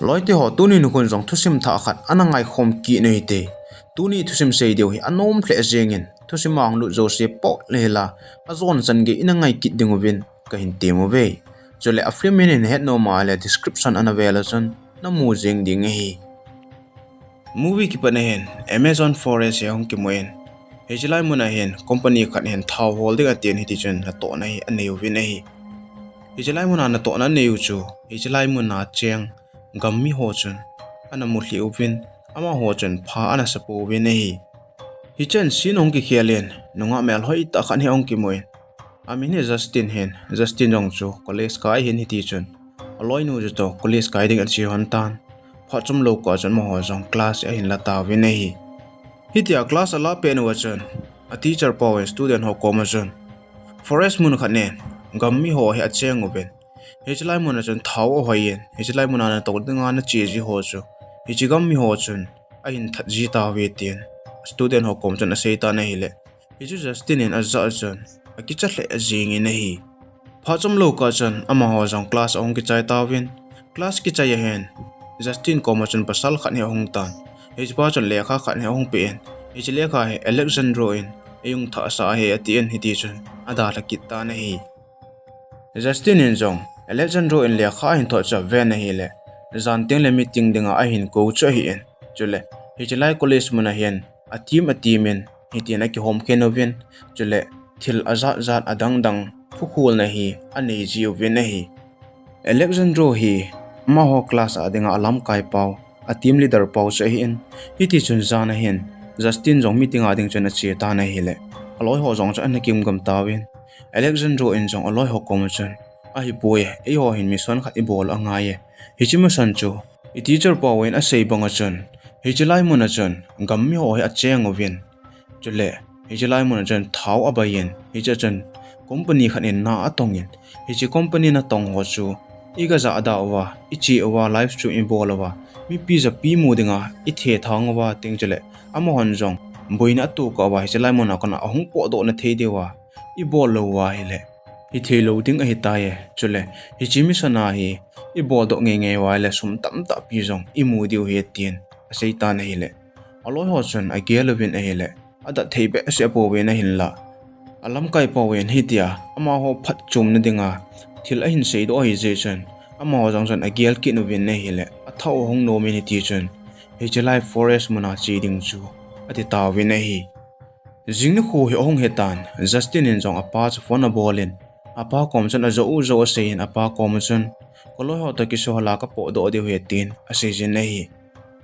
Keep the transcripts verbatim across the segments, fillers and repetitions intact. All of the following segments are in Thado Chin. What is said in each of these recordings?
Loite ho, tuni nikhon jong thusim thah khat ana ngaikhom kit u hite. Tuni thusim sei diu hi anom lheh jengin, thusim a hung lut jouse po le hila, ajon chan gei ina ngai kit ding uvin kahin tem uve. Chule a film hi nahet nom a le description ana vel a chun namu jeng ding ahi. Movie kipat a hin Amazon Forest hi ahung kimun, hichelai mun a hin company khat hin thao hol ding atin, hiti chun natohna hi anei uvin ahi. Hichelai mun a natohna anei u chu, hichelai mun a cheng gam mi ho chun ana mu lheh uvin, amaho chun pha ana sa pouvin ahi. Hichan scene ahung kikhel in, nungah melhoi tah khat hi ahung kimun. Amin hi Justin hin, Justin jong chu college kai ahin, hiti chun aloinu chu toh college kai ding ache lhon tan. Phat chomlou kah chun amaho jong class ahin la tauvin ahi. Hitia class ala pet uva chun, a teacher pa in student ho koma chun, Forest mun khat nin gam mi ho hi acheng uvin, hichelai mun a chun thao ahoi in, hichelai mun a natoh dinga nache ji ho chu hiche gam mi ho chun ahin that ji tauve, tin student ho kom chun asei tan ahile, hichu Justin in ajah a chun akicha lheh jengin ahi. Phat chomlou kah chun amaho jong class ahung kichai tauvin, class kichai a hin Justin koma chun pasal khat hi ahung tan. Hichepa chun lekha khat hi ahung pe in, hiche lekha hi Alexandro in eihung thah sa ahi atin, hiti chun adalha kit tan ahi. Justin in jong Alexandro in lekha ahin thot chu aven ahile, jan tengle meeting dinga ahin kou chu ahin, chule hichelai college mun a hin a team a team in hitin akihom khen uvin, chule thil ajat jat adang dang phukholna hi anei ji uvin ahi. Alexandro hi amaho class a dinga alamkai pau, a team leader pau chu ahin, hiti chun jan a hin Justin jong meeting a ding chun ache tan ahile, aloi ho jong chu ana kimgam tauvin, Alexandro in jong aloi ho koma chun, ahipoi, eiho hin mission khat ibol angai e. Hiche mission chu i teacher pau in asei banga chun, hichelai mun a chun gam mi ho hi acheng uvin, chule hichelai mun a chun thao abai in, hichea chun company khat in na atong in, hiche company natong ho chu iga jahda uva, iche uva, live stream ibol uva, mipi japi mu dinga ithethang uva teng chule amahon jong boina atoh kah uva, hichelai mun a kona ahung potdoh na thei diuva ibol lou uva ahile, hithei lou ding ahitai e. Chule hiche mission a hi ibol doh ngeingei uva ahile sum tamtah pi jong imu diu ahi, tin asei tan ahile, aloi ho chun agel uvin ahile, adat thei behseh pouvin ahinla, alamkai pau in hitia amaho phatchomna dinga thil ahin seidoh ahi jeh chun, amaho jong chun agel kit uvin ahile, athah u ahung nom in, hiti chun hichelai forest mun a che ding chu ati tauvin ahi. Jing nikho hi ahung hitan, Justin in jong apa chu phone abol in, apa kom chun ajou jou asei in, apa koma chun, kaloi ho toh kisu hola kapotdoh diu ahi, tin asei jin ahi.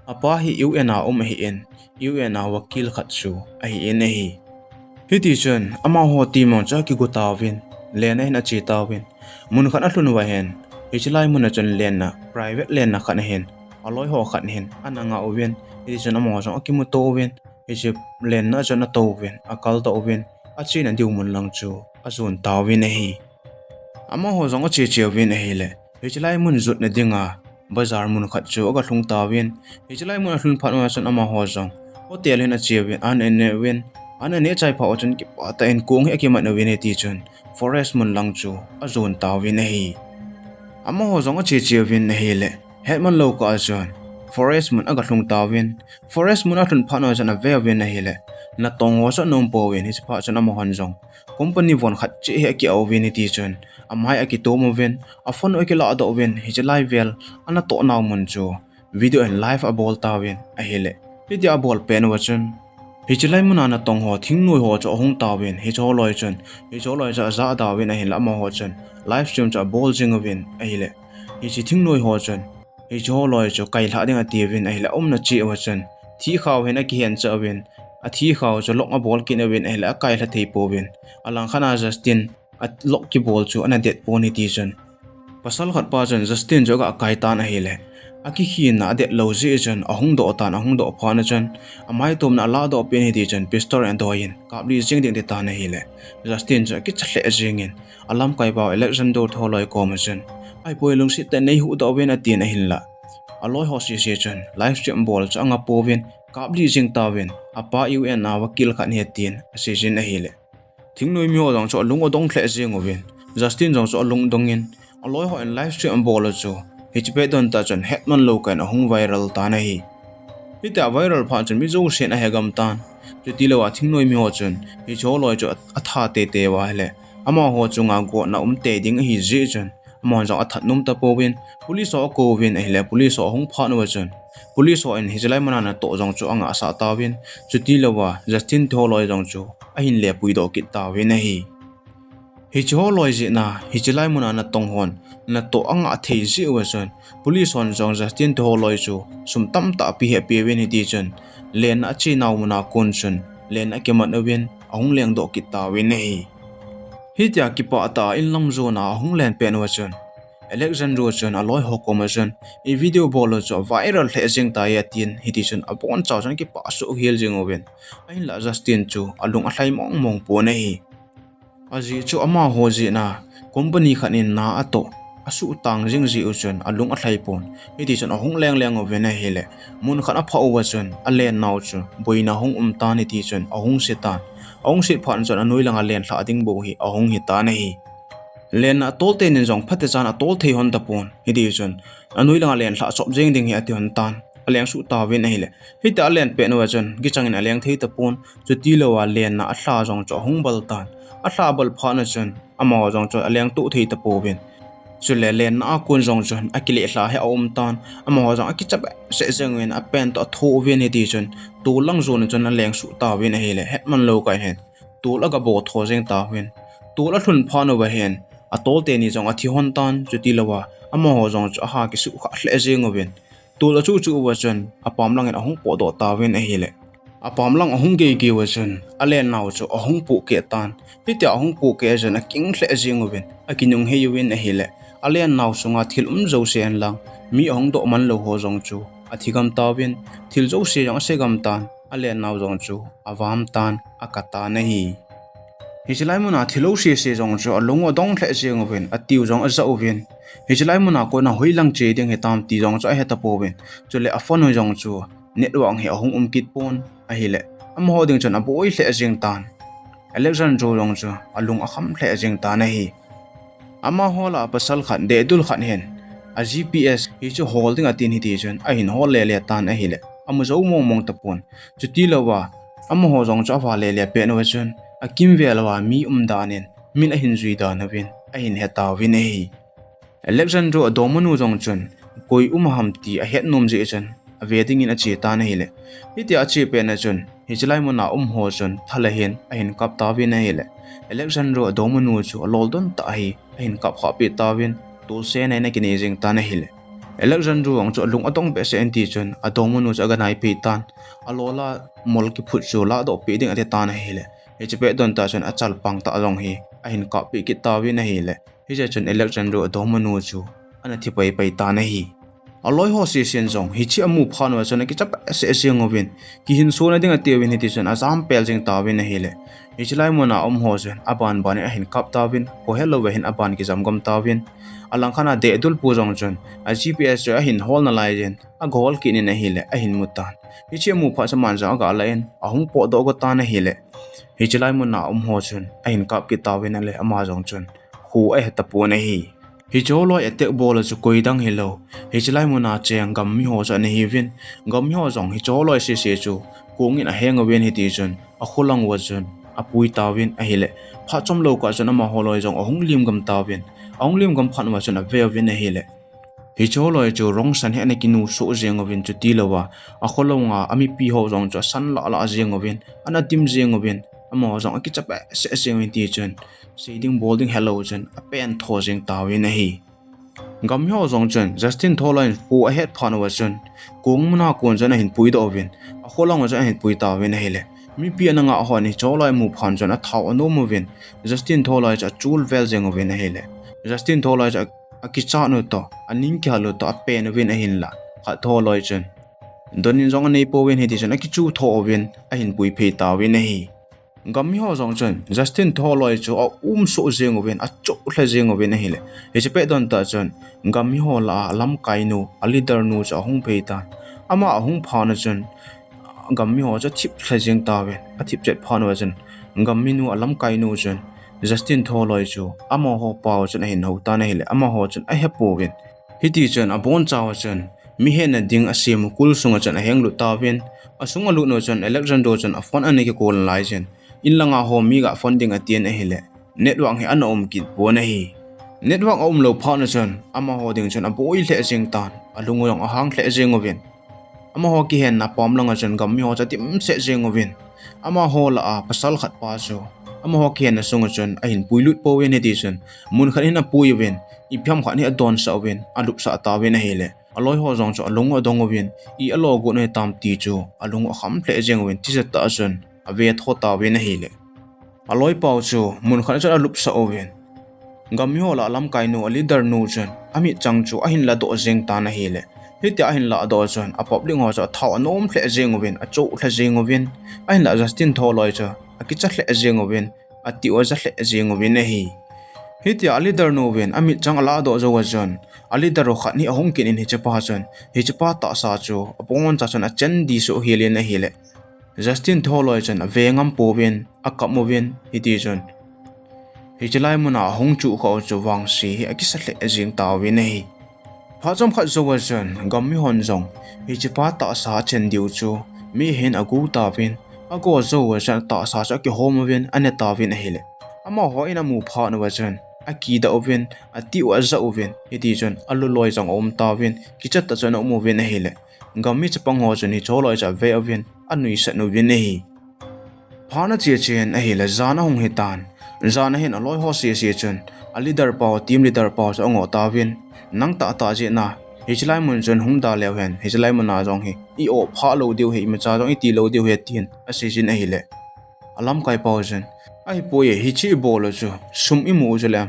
Apa hi U N a um ahin, U N a vakil khat chu ahin ahi. Hiti chun amaho team jong chu akigo tauvin, len a hin ache tauvin, mun khat alhun uva hin, hichelai mun a chun lenna, private lenna khat a hin aloi ho khat hin ana ngah uvin, hiti chun amaho jong akimuto uvin, hiche lenna a chun atouvin, akaldoh uvin, achena diu mun lang chu ajon tauvin ahi. Amaho jong ache che uvin ahile, hichelai mun jotna dinga bazar mun khat chu aga lhung tauvin, hichelai mun alhun phat uva chun amaho jong hotel hin ache uvin, an ane uvin, an aneh chai phat uva chun kipah tah in kong hi akimat uvin, hiti chun forest mun lang chu ajon tauvin ahi. Amaho jong ache che uvin ahile, hetman lou kah a chun forest mun aga lhung tauvin, forest mun alhun phat uva chun ave uvin ahile, natong ho chu ana um pouvin, hiche phat chun amahon jong company von khat cheh hi aki-a uvin, hiti chun amai akitom uvin, aphone u akiladoh uvin, hichelai vel anatoh nau mun chu video in live abol tauvin ahile, hitia abol pet uva chun, hichelai mun a natong ho thingnoi ho chu ahung tauvin, hicheho loi chun, hicheho loi chu ajahda uvin ahinla, amaho chun live stream chu abol jing uvin ahile, hiche thingnoi ho chun hicheho loi chu kailhah ding atiuvin ahile, aumna cheh uva chun thihkhao hin akihen chah uvin, athihkhao chu lock abol kit uvin ahile, akailha thei pouvin, alangkhat a Justin a lock kibol chu ana det pon, hiti chun pasal khat pa chun Justin chu aga kai tan ahile, akikhina adet lou jeh chun ahung doh tan, ahung doh phat na chun amaitomna aladoh peh in, hiti chun pistol in adoi in, kaplih jeng ding ati tan ahile, Justin chu akicha lheh jengin, alamkai pau Alexander te ho loi koma chun, ahipoi, lungset tah in neihuhdoh uvin, atin ahinla, aloi ho sese chun live stream bol chu anga pouvin, kaplih jeng tauvin, apa U N a vakil khat ahi, tin asei jin ahile, thingnoi mi ho jong chu alung adong lheh jeng uvin, Justin jong chu alung adong in, aloi ho in live stream abol u chu Hiche pet don tah chun hetman lou kah in ahung viral tan ahi. Hitia viral phat chun mi jousen ahe gam tan. Chuti louva thingnoi mi ho chun hiche holoi chu atha teitei uva ahile, amaho chunga gotna um tei ding ahi jeh chun, amahon jong athat nom tapouvin, police ho akouvin ahile, police ho ahung phat uva chun, police hon hiche lai muna natoh jong chu angah sah tauvin, chuti louva Justin te holoi jong chu ahin le puidoh kit tauvin ahi. Hiche holoi jeh a, hiche lai muna natong hon natoh angah thei jeh uva chun, police hon jong Justin te holoi chu sum tamtah ape hi apeuvin hiti chun, lenna ache nau muna kon chun lenna akimat uvin ahung lengdoh kit tauvin ahi. Hitia kipah tah a inlam jona ahung len pet uva chun, Alexandro chun aloi ho koma chun, i video bol u chu viral lheh jeng tai atin, hiti chun abonchauva chun akipah soh gel jeng uvin, ahinlah Justin chu alung alhai mong mong pon ahi. Ajeh chu amaho jeh a company khat in na atoh asuhtang jing jeh u chun alung alhai pon. Hiti chun ahung leng leng uvin ahile, mun khat aphah uva chun alen nau chu boina hung um tan, hiti chun ahung se tan. Ahung set phat chun anoi langa lenlhah ding bou hi ahung hitan ahi. Lenna atol tenin jong phatechan atol thei hon tapon, hiti chun anoi langa lenlhah chop jeng ding hi ati hon tan. Aleng suh tauvin ahile, hitia alen pet uva chun kichangin aleng thei tapon. Chuti louva lenna alha jong chu ahung bal tan. Alha bal phat na chun amaho jong chu aleng toh thei tapouvin, chule lenna a kon jong chun akileh lha hi aum tan. Amaho jong akicha behseh jeng uvin, apen toh atho uvin, hiti chun tol lang jona chun aleng suh tauvin ahile, hetman lou kah in hin tol aga bo tho jeng tauvin, tol alhun phat uva hin atol teni jong athi hon tan. Chuti louva amaho jong chu aha kisuh khah lheh jeng uvin, tol achu chu uva chun apam langin ahung potdoh tauvin ahile, apam lang ahung gei gei uva chun alen nau chu ahung pohkeh tan. Hitia ahung pohkeh a chun aking lheh jeng uvin, akinung hei uvin ahile, alen nau sunga thil um jouse ahin lang, mi ahung doh man lou ho jong chu athi gam tauvin, thil jouse jong ase gam tan, alen nau jong chu avam tan, akah tan ahi. Hiche lai muna thilou sese jong chu alung u adong lheh jeng uvin, atiu jong aja uvin, hiche lai muna kona hoilang che ding hitam ti jong chu ahe tapouvin, chule aphone u jong chu network hi ahung um kit pon ahile, amaho ding chun aboi lheh jeng tan. Alexandro jong chu alung akham lheh jeng tan ahi. Amaho lah a pasal khat, dehdul khat hin a GPS hichu hol ding atin, hiti chun ahin hol lele tan ahile, amu jou mong mong tapon. Chuti louva amaho jong chu ava lele pet uva chun akimvel uva mi um dan in min ahin jui dan uvin ahin he tauvin ahi. Alexandro adongmanu jong chun koi um ham ti ahet nom jeh chun ave dingin ache tan ahile, hitia ache pet na chun hiche lai muna um ho chun tha la hin ahin kap tauvin ahile, Alexandro adongmanu chu alol don tah ahi, ahin kap khah peh tauvin, tolsena in akinei jeng tan ahile, Alexandro jong chu alung adong behseh in, ti chun adongmanu chu aga nai peh tan. Alola mol kiphut chu ladoh peh ding ati tan ahile, hiche pet don tah chun achalpang tah jong hi ahin kap peh kit tauvin ahile, hiche chun Alexandro adongmanu chu ana thi pai pai tan ahi. Aloi ho sesen jong hiche amu phat uva chun akicha behseh jeng uvin, kihinsona ding atiuvin, hiti chun ajam pel jeng tauvin ahile, hiche lai muna um ho chun aban ban in ahin kap tauvin, kho helouva hin aban kijam gam tauvin. Alangkhat a dehdul pu jong chun a GPS chu ahin hol nalai jin, aga hol kit in ahile, ahin mu tan. Hiche amu phat chun aman jong aga lah in ahung potdoh go tan ahile, hiche lai muna um ho chun ahin kap kit tauvin ahile, ama jong chun kho ahe tapon ahi. Hiche holoi attack bol u chu koi dang hilou, hiche lai muna cheng gammi ho chu ana hiuvin, gammi ho jong hiche holoi sese chu kong in aheng uvin, hiti chun akholang uva chun apui tauvin ahile, phat chomlou kah chun amaho loi jong ahung lim gam tauvin, ahung lim gam phat uva chun ave uvin ahile, hiche holoi chu rongsan hi ana kinu soh jeng uvin, chuti louva akholanga amipi ho jong chu asan lah lah jeng uvin, ana dim jeng uvin, amaho jong akicha behseh jeng uvin, ti chun sei ding bol ding helou chun apen tho jeng tauvin ahi. Gammi ho jong chun Justin tholoi in kho ahet phat uva chun kong muna kon chun ahin puidoh uvin, akholang uva chun ahin pui tauvin ahile, mipi ana ngah hon hiche holoi amu phat chun athao anom uvin, Justin tholoi chu achul vel jeng uvin ahile, Justin tholoi chu akichat u toh, aning kihal u toh apen uvin ahinla, khat tholoi chun don in jong anei pouvin, hiti chun akichu tho uvin ahin pui phei tauvin ahi. Gammi ho jong chun Justin tholoi chu aum soh jeng uvin, achoh lha jeng uvin ahile, hiche pet don tah chun gammi ho lah a alamkainu, a leader nu chu ahung phei tan. Ama ahung phat na chun gammi ho chu athip lha jeng tauvin, athip chet phat uva chun gamminu, alamkainu chun Justin tholoi chu amaho pao chun ahin hou tan ahile, amaho chun ahe pouvin. Hiti chun abonchauva chun mi hetna ding asem u kul sunga chun ahenglut tauvin, asunga alut uva chun Alexandro chun aphone ana kicall lai chun, in langa ho mi ga phone ding atin ahile, network hi ana um kit pon ahi. Network aum lou phat na chun amaho ding chun aboi lheh jeng tan, alung jong ahang lheh jeng uvin. Amaho kihenna pam langa chun gammi ho chu adimset jeng uvin. Amaho lah a pasal khat pa chu amaho kihenna sunga chun ahin puilut pouvin, hiti chun mun khat hin apui uvin, ipi ham khat hi adonsah uvin, alupsah tauvin ahile, aloi ho jong chu alung adong uvin, i alo got u hitam ti chu alung akham lheh jeng uvin, tijat tah a chun ave tho tauvin ahile, aloi pau chu mun khat a chun alupsah uvin, gammi ho lah a lamkai nu, a leader nu chun amit chang chu ahin ladoh jeng tan ahile, hitia ahin ladoh chun a public ho chu athao anom lheh jeng uvin, achoh lha jeng uvin, ahinlah Justin tholoi chu akicha lheh jeng uvin, atih u aja lheh jeng uvin ahi. Hitia a leader nu vin amit chang aladoh jouva chun, a leader u khat hi ahung kit in hichepa chun, hichepa tahsa chu abonchauva chun achen disuh hel in ahile, Justin tholoi chun ave ngam pouvin, akap uvin, hiti chun hiche lai muna ahung chuh khah u chu vangse hi akisa lheh jeng tauvin ahi. Phat chomkhat jouva chun gammi hon jong hichepa tahsa achen diu chu mi hin agu tauvin, ago jouva chun atahsa chu akihom uvin, ane tauvin ahile, amaho in amu phat uva chun akidah uvin, atih u ajah uvin, hiti chun aluloi jong aum tauvin, kichat tah chun aum uvin ahile, gammi chapang ho chun hiche holoi chu ave uvin, anuisat uvin ahi. Phat ache chen ahile, jan ahung hitan. Jan ahin aloi ho sese chun a leader pau, team leader pau chu angoh tauvin, nang tahtah jeh a hiche lai mun chun hung da leu hen, hiche lai muna jong hi i-oh phah lou diu ahi, imacha jong iti lou diu ahi, tin aseijin ahile, alamkai pau chun, ahipoi e, hiche ibol u chu sum imu u chule,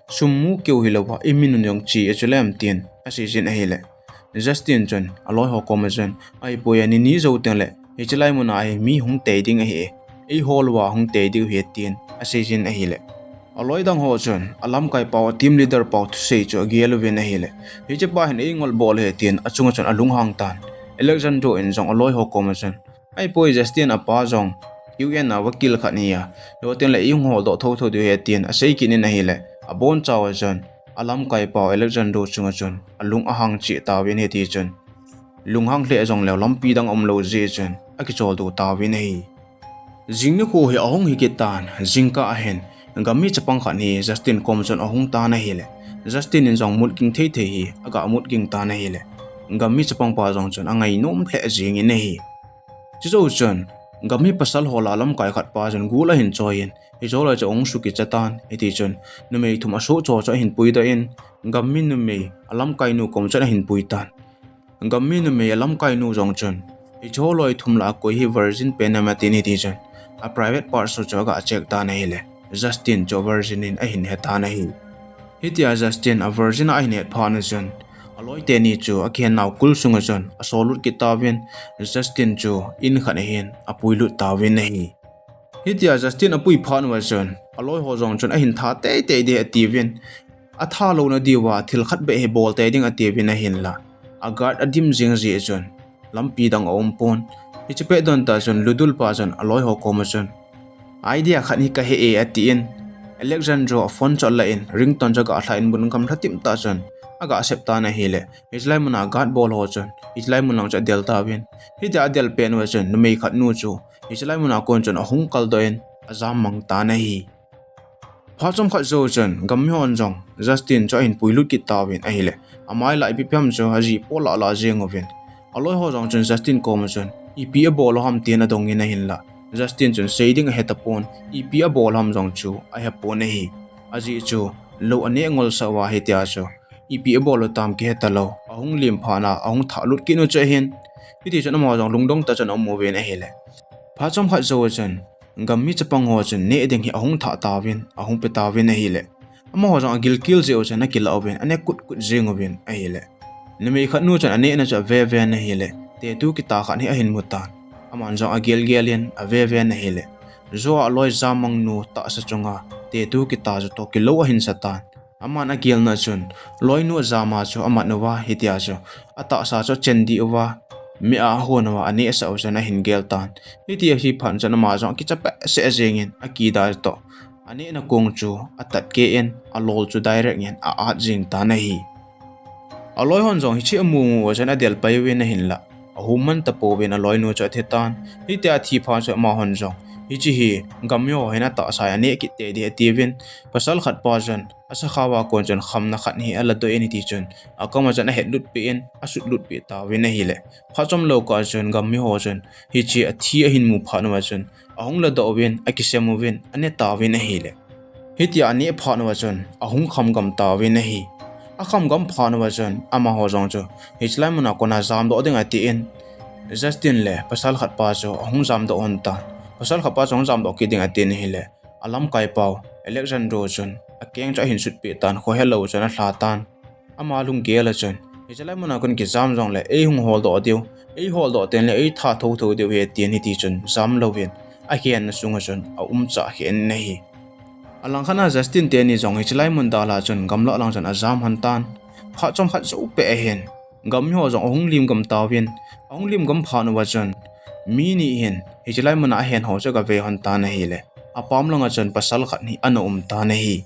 sum mu keu hilouva imin u jong che u chule, tin aseijin ahile, Justin chun aloi ho koma chun, ahipoi e, nini jou tengle hiche lai muna hi mi hung tei ding ahi e, eiho louva hung tei diu ahi, tin aseijin ahile, aloi dang ho chun alamkai pau, a team leader pau thusei chu agel uvin ahile, hichepa hin eingol bol ahi, tin achunga chun alunghang tan. Alexandro in jong aloi ho koma chun, ahipoi, Justin apa jong U N a vakil khat ahi a, jou tengle eihung holdoh thotho diu ahi, tin asei kit in ahile, abonchauva chun alamkai pau Alexandro chunga chun alung ahang cheh tauvin, hiti chun lunghang lheh jongleu lampi dang aum lou jeh chun akicholdo tauvin ahi. Jing nikho hi ahung hi kit tan, jingkah ahin gammi chapang khat hi Justin kom chun ahung tan ahile, Justin in jong mutging thei thei hi aga mutging tan ahile, gammi chapang pa jong chun angainom lheh jengin ahi. Chujou chun gammi pasal ho lah a lamkai khat pa chun gul ahin choiyin, hiche holoi chu ahung sukicha tan, hiti chun numei thum asuhcho chu ahin puidoh in, gammi numei alamkai nu kom chun ahin pui tan. Gammi numei alamkai nu jong chun, hiche holoi thum lah a koi hi virgin pen ham atin, hiti chun a private part chu aga check tan ahile, Justin chu virgin in ahin he tan ahi. Hitia Justin a virgin a ahin het phat na chun, aloi teni chu akihen nau kul sunga chun asolut kit tauvin, Justin chu in khat ahin apuilut tauvin ahi. Hitia Justin apui phat uva chun aloi ho jong chun ahin tha teitei ding atiuvin, atha louna diuva thil khat beh hi bol tei ding atiuvin ahinla, a guard adim jing jeh chun lampi dang aum pon. Hiche pet don tah chun Ludul pa chun aloi ho koma chun, idea khat hi kahe e, atin, Alexandro a phone chu alah in, ringtone chu aga lha in, mun gamlha tim tah chun aga sep tan ahile, hiche lai muna guard bol ho chun hiche lai mun lang chu adel tauvin, hitia adel pet uva chun numei khat nu chu hiche lai muna kon chun ahung kaldoh in, ajam mang tan ahi. Phat chomkhat jou chun gammi hon jong Justin chu ahin puilut kit tauvin ahile, amai lah ipi pi ham chu ajih po lah lah jeng uvin, aloi ho jong chun Justin koma chun ipi abol u ham tin adongin ahinla, Justin chun sei ding ahe tapon, ipi abol u ham jong chu ahepon ahi. Ajeh chu lou aneh ngolsah uva hitia chu ipi abol u tam kihe talou, ahung lim phat na ahung thahlut kit u chu ahin, hiti chun amaho jong lungdong tah chun aum uvin ahile, phat chomkhat jou chun gammi chapang ho chun neh ding hi ahung thah tauvin, ahung pe tauvin ahile, amaho jong agilkel jeh u chun akilah uvin, ane kut kut jeng uvin ahile, numei khat nu chun anehna chu ave ven ahile, tattoo kita khat hi ahin mu tan. Aman jong agel gel in ave ven ahile, jo a aloi jammang nu tahsa chunga tattoo kita chu toh kilou ahin sa tan. Aman agelna chun loinu ajama chu amat uva, hitia chu atahsa chu achen dih uva, meh a ahon uva anehsah u chun ahin gel tan. Hiti ahi phat chun ama jong akicha behseh jengin, akidai toh anehna kong chu atat keh in, alol chu direct in a-at jeng tan ahi. Aloi hon jong hiche amu mu a chun adel pai uvin ahinlah, ahum man tapouvin aloinu chu athi tan. Hitia athi phat chun amahon jong, hiche hi gammi ho hin atahsa a aneh kit tei ding atiuvin, pasal khat pa chun asakha a kon chun khamna khat hi aladoh in hiti chun, akam a chun ahet lut peh in, asut lut peh tauvin ahile. Phat chomlou kah chun gammi ho chun hiche athi ahin mu phat uva chun, ahung ladoh uvin, akisem uvin, ane tauvin ahile. Hitia aneh phat uva chun, ahung kham gam tauvin ahi. Akham gam phat uva chun, amaho jong chu, hiche lai mun a kona jamdoh ding atin, Justin le pasal khat pa chu ahung jamdoh hon tan. Pasal khat pa chu ahung jamdoh kit ding atin ahile, alamkai pau Alexandro chun akeng chu ahin sut peh tan, khohelou chun alha tan. Ama lunggel a chun, hiche lai mun a kon kijam jongle eihung holdoh diu, eiholdoh tengle eitha thotho diu ahi, tin hiti chun jam louvin, akhenna sung a chun aumcha khen in ahi. Alangkhat a Justin teni jong hiche lai mun dalha chun gamlah lang chun ajam hon tan. Phat chomkhat joupeh ahin, gammi ho jong ahung lim gam tauvin, ahung lim gam phat uva chun, mi ni hin hiche lai mun a ahen ho chu agave hon tan ahile, apam lang a chun pasal khat hi ana um tan ahi.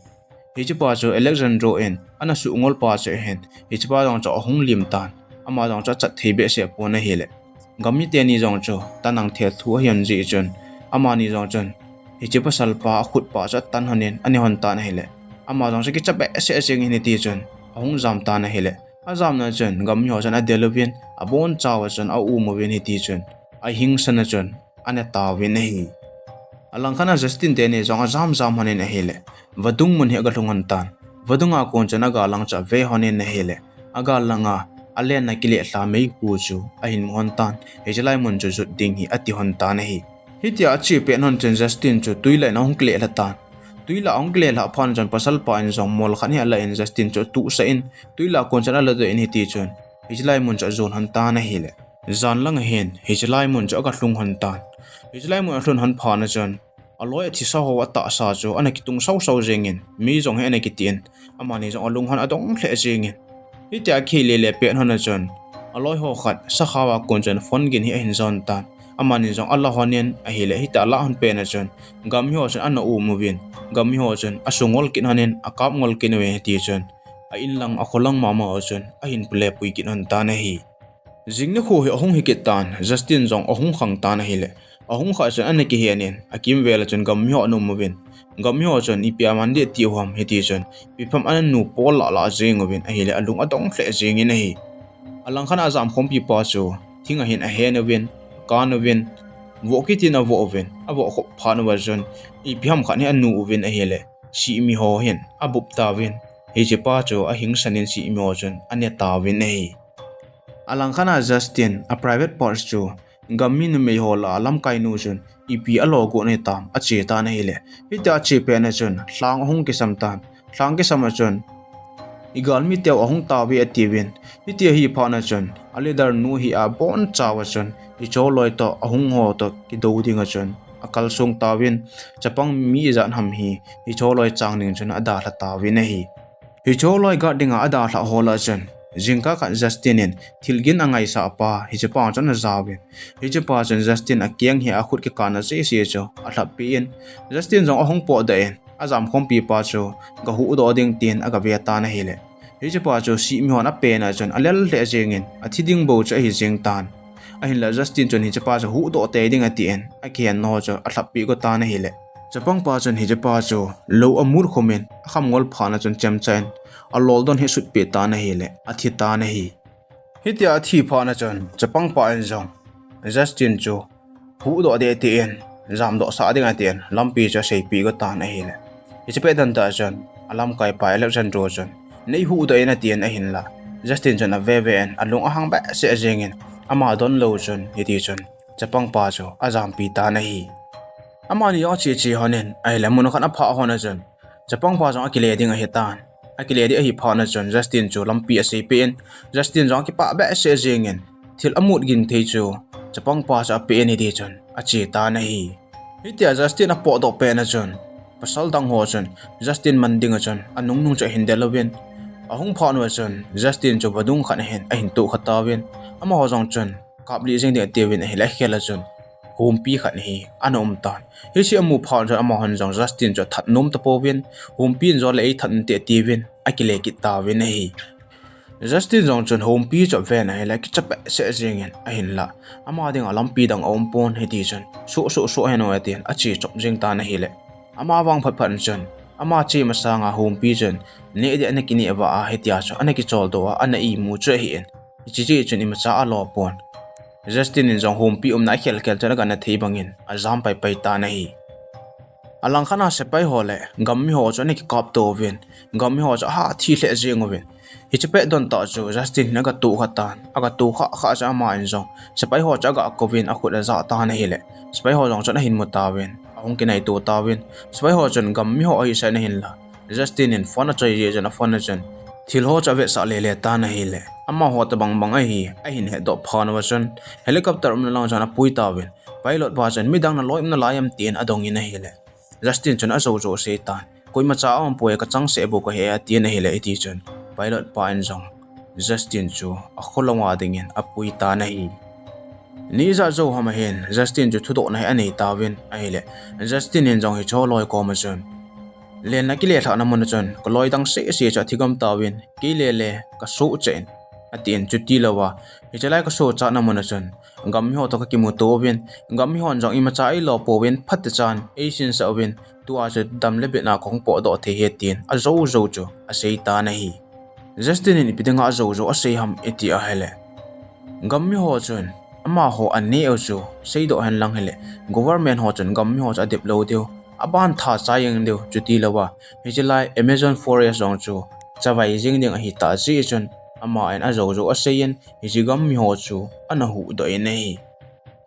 Hichepa chu Alexandro in ana suhngol pa chu ahin, hichepa jong chu ahung lim tan, ama jong chu achat thei behseh pon ahile. Gammi teni jong chu tanang thethu ahi jeh chun, amani jong chun hiche pasal pa akhut pa chu atan hon in ane hon tan ahile, ama jong chu kicha behseh jeng in hiti chun ahung jam tan ahile. Ajamna chun gammi ho chun adel uvin, abonchauva chun aum uvin hiti chun, ahingsan a chun ane tauvin ahi. Alangkhat a Justin teni jong ajam jam hon in ahile, vadung mun hi aga lhung hon tan. Vadung a kon chun agal lang chu ave hon in ahile, agal lang a alenna kilelha meikhu chu ahin mu hon tan. Hiche lai mun chu jot ding hi ati hon tan ahi. Hitia ache pet hon chun Justin chu twi lah in ahung kilelha tan. Twi lah ahung kilelha phat chun pasal pa in jong mol khat hi alah in Justin chu atuhsah in, twi lah kon chun aladoh in hiti chun, hiche lai mun chu ajon hon tan ahile. Jan lang ahin hiche lai mun chu aga lhung hon tan. Hiche lai mun alhun hon phat chun, aloi athisa ho atahsa chu ana kitung sausau jeng in, mi jong hi ana kiti in, amani jong alung hon adong lheh jeng in. Hitia akilele pet hon a chun, aloi ho khat sakha a kon chun phone gin hi ahin jon tan. Amani jong ala hon in ahile, hitia ala hon pet a chun, gammi ho chun ana um uvin, gammi ho chun asungol kit hon in, akap ngol kit uvin hiti chun, a-in lang akho lang mama u chun ahin pule pui kit hon tan ahi. Jing nikho hi ahung hi kit tan, Justin jong ahung khang tan ahile, ahung khah chun ana kihen in, akimvel a chun gammi ho ana um uvin, gammi ho chun ipi aman ding ati u ham hiti chun, ipi ham ana nu pol lah lah jeng uvin ahile, alung adong lheh jeng in ahi. Alangkhat a ajamkhompi pa chu thing ahin ahen uvin, akan uvin, voh kit in avoh uvin, avoh khop phat uva chun ipi ham khat hi anu uvin ahile, sihmi ho hin abup tauvin, hichepa chu ahingsan in sihmi ho chun ane tauvin ahi. Alangkhat a Justin a private parts chu gammi numei ho lah a lamkai nu chun ipi alo got ahitam ache tan ahile, hitia ache pet a chun lhang ahung kisam tan. Lhang kisam a chun, igalmi teu ahung tauve atiuvin, hitia ahi phat a chun, a leader nu hi abonchauva chun, hiche loi toh ahung ho toh kidou ding a chun akalsong tauvin, chapang mi ijat ham hi hiche loi chang ding chun adalha tauvin ahi. Hiche loi guard ding a adalhah ho lah a chun, jingkah khat Justin in thilgin angaisah pa hichepa chun ajaovin, hichepa chun Justin akeng hi akhut kikapna jouse chu alhappi in, Justin jong ahung potdoh in, ajamkhompi pa chu gahuhdoh ding tin agave tan ahile, hichepa chu sihmi hon apen a chun alel lheh jeng in, athi ding bou chu ahi jeng tan. Ahinlah Justin chun hichepa chu huhdoh tei ding atin, akihenna ho chu alhappi go tan ahile, chapangpa chun hichepa chu lou amut khum in akham ngol phat a chun chemcha in aloldon hi asutpeh tan ahile, athi tan ahi. Hitia athi phat a chun chapangpa in jong Justin chu huhdoh ding atin, jamdohsah ding atin, lampi chu aseipeh go tan ahile, hiche pet dan tah chun alamkaipa Alexandro chun, neihuhdoh in atin ahinlah, Justin chun aveve in alung ahang behseh jeng in, ama donlou chun hiti chun chapangpa chu ajampi tan ahi. Amani jong ache che hon in ahile, mun khat aphah hon a chun chapangpa jong akile ding ahitan. Akile ding ahi phat a chun Justin chu lampi aseipeh in, Justin jong akipah behseh jeng in, thil amut gin thei chu chapangpa chu apeh in hiti chun ache tan ahi. Hitia Justin apotdoh pet a chun pasal dang ho chun Justin man ding a chun anungnung chu ahin del uvin, ahung phat uva chun Justin chu vadung khat ahin, ahin tohkha tauvin, amaho jong chun kaplih jeng ding atiuvin ahile, akhel a chun humpi khat hi ana um tan. Hiche amu phat chun amahon jong Justin chu athat nom tapouvin, humpi in jo le eithat inte atiuvin akile kit tauvin ahi. Justin jong chun Hompi chu aven ahile, akicha behseh jengin, ahinla ama dinga lampi dang aumpon, hiti chun, Suh, suh, suh hen o, atin, ache chop jeng tan ahile. Ama vang phat phat chun, ama che masanga Hompi chun, neh ding ana kineh vah a, hitia chu ana kicholdo a, ana imu chu ahin, hiche jeh chun imacha alopon. Justin in jong Hompi umna akhel khel chun agah na thei bangin ajam pai pai tan ahi. Alangkhat a sepai ho le gammi ho chu ana kikapto uvin, gammi ho chu aha thi lheh jeng uvin, hiche pet don tah chu Justin hin agah tohkha tan, agah tohkha kha chu aman jong sepai ho chu agah kouvin akhut ajah tan ahile, sepai ho jong chun ahin mu tauvin, ahung kinaito tauvin, sepai ho chun gammi ho ahi sah in ahinla, Justin in phone achoi jeh chun aphone a chun thil ho chu avetsah lele tan ahile, amaho tobang bang ahi ahin hetdoh phat uva chun helicopter umna lang chun apui tauvin, pilot pa chun midang naloi um nalai em tin adongin ahile, Justin chun ajou jou asei tan, koimacha aumpoi, kachangseh bou kahi e, atin ahile, hiti chun pilot pa in jong Justin chu akholonga dingin apui tan ahi. Ni ijat jou ham ahin Justin chu thudohna hi anei tauvin ahile, Justin in jong hicheho loi koma chun, lenna kilelhahna muna chun kaloi dang seh seh chu athigam tauvin, kei lele kasuhchet in, atin, chutilouva hiche lai kasuhchatna muna chun gammi ho toh kakimuto uvin, gammi hon jong imacha eilopouvin, phatechan eisinsah uvin, tua chu dam le bitna kahung potdoh thei ahi, tin ajou jou chu asei tan ahi. Justin in ipi dinga ajou jou asei ham iti ahile, gammi ho chun amaho aneh u chu seidoh hen lang hile, government ho chun gammi ho chu adep lou diu, aban tha chai jeng diu, chutilouva hiche lai Amazon forest jong chu chavai jeng ding ahitah jeh chun, aman ajou jou aseiyin, hiche gammi ho chu ana huhdoh in ahi.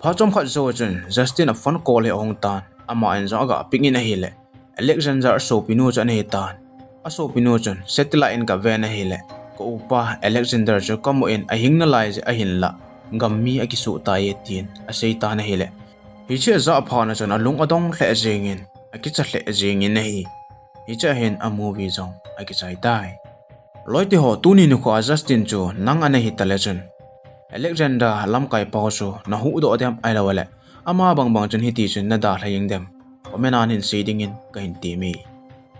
Phat chomkhat jou chun Justin a phone call hi ahung tan, aman jong agah pick in ahile, Alexander asopinu chu ana hitan. Asopinu chun satellite in gaven ahile, ka upa Alexander chu kamu in, ahing nalai jeh ahinla gammi akisuh tai e, tin asei tan ahile, hiche ajah phat na chun alung adong lheh jengin, akicha lheh jengin ahi. Hichea hin a movie jong akichai tai. Loiteho, tuni nikho a Justin chu nang ana hitale chun, Alexander lamkai pau chu nahuhdoh dem ahilouleh ama bang bang chun hiti chun nadalha jeng dem, comment a nahin sei dingin kahin temme.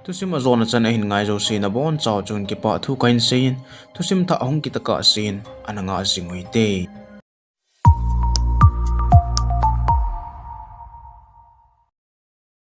Thusim ajona chan ahin ngai jouse nabonchauva chun kipah thu kahin seiyin, thusim thah hung kit kah sen ana ngah jing uvin te.